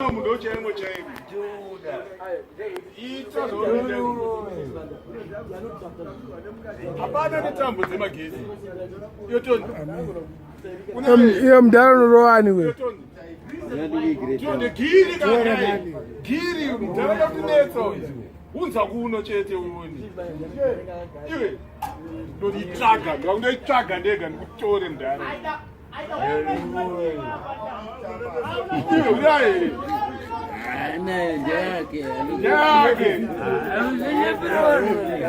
Munhu chaimo chaimo. Ita zvaunoita. Hapana netambo dzemagetsi. Iyo toni. Iyo mudhara unorowani we. Tionde giri kana giri mudhara kakunetsa uyu. Unza kuno chete uone. Iwe ndoditsvaga, ndakundoitsvaga ndega ndikutore mudhara.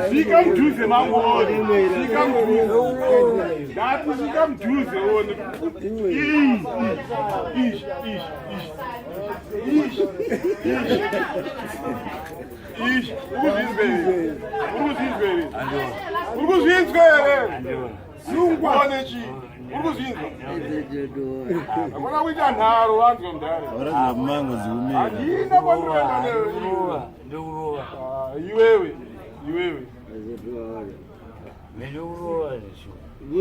Svika mudhuze mangu one, svika mudhuze, ndati svika mudhuze one. Ish, ish, ish, ish, ish. Uri kuzvinzwa here? Uri kuzvinzwa here? Uri kuzvinzwa here? Sungwa nechi. Uri kuzvinzwa? Hakuna kuita nharo vanzwa mudhara. Mango ziumira. Handina kwandinoenda newe. Ndikurova. Ah, iwewe, iwewe. Ndikurova.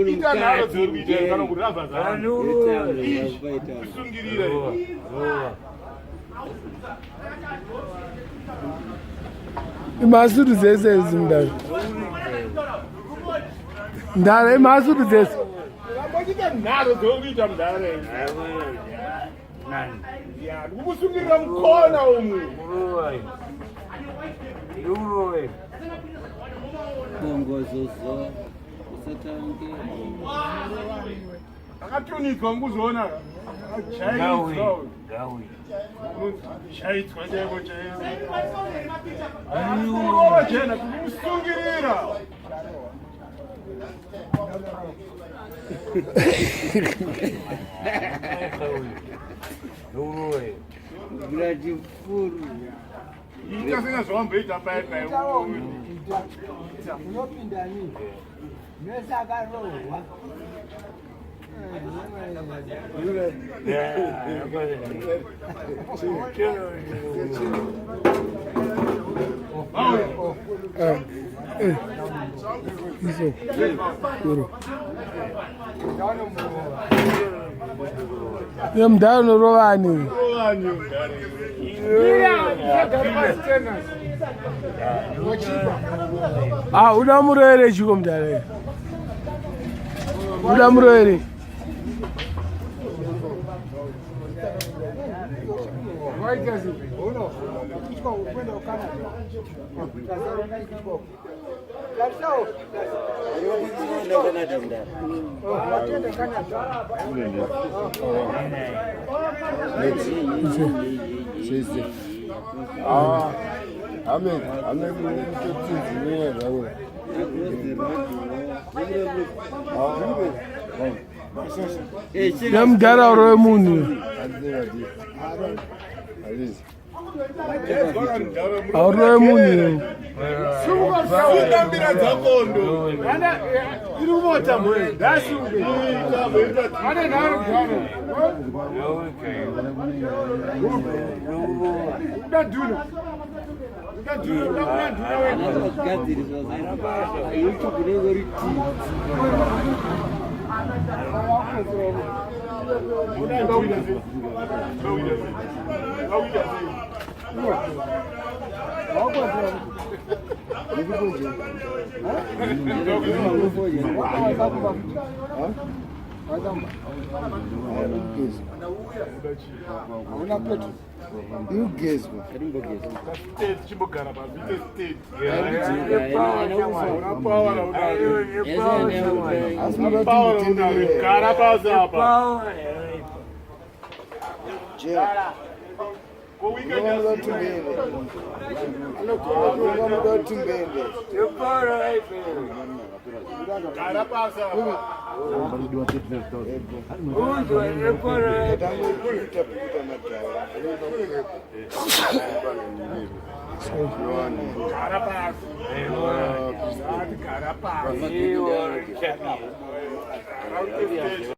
Ita nharo dzauri kuita kana kurava zano. Kusungirira. Imhasuru dzese idzi mudhara. Mudhara imhasuru dzese. Rambochita nharo dzauri kuita mudhara. Ya, ndikukusungirira mukona umu. Bongozozo usatange. Akatunidzwa mukuzoona. Akajaidzwa. Jaidzwa chaiko chaiko. Kurova jena kumusungirira. Grateful. Ita sena zvawamboita paya paya. Unopinda nini? Mese akarohwa. Iso. Kuro. Iyo mudhara unorowani we. Ah, uda muroere chiko mudhara. Uda muroere. Sisi. Ah. Ame ame kutotsinzinya zvavo. Iyo mudhara urowe munhu. Azizi. Aurowe munhu iwe. Sunga mbira dzakondo. Iri kumota mwe. Ndasungwe. Ane nharo nharo. Uda dhuna. Uda dhuna, uda dhuna wewe. Gadziriswa YouTube inenge iri Hauna petrol. Irikugezwa. State chimbogara pasi ite state. Asi muda Power kuti unaro. mutenderere. Gara pasi apa. Ko weekend Muda kuti mbende. Anogona muda kuti mbende. gara pasi apa. Tangopukuta pukuta madhara. Gara pasi. Gara pasi. Gara uite state.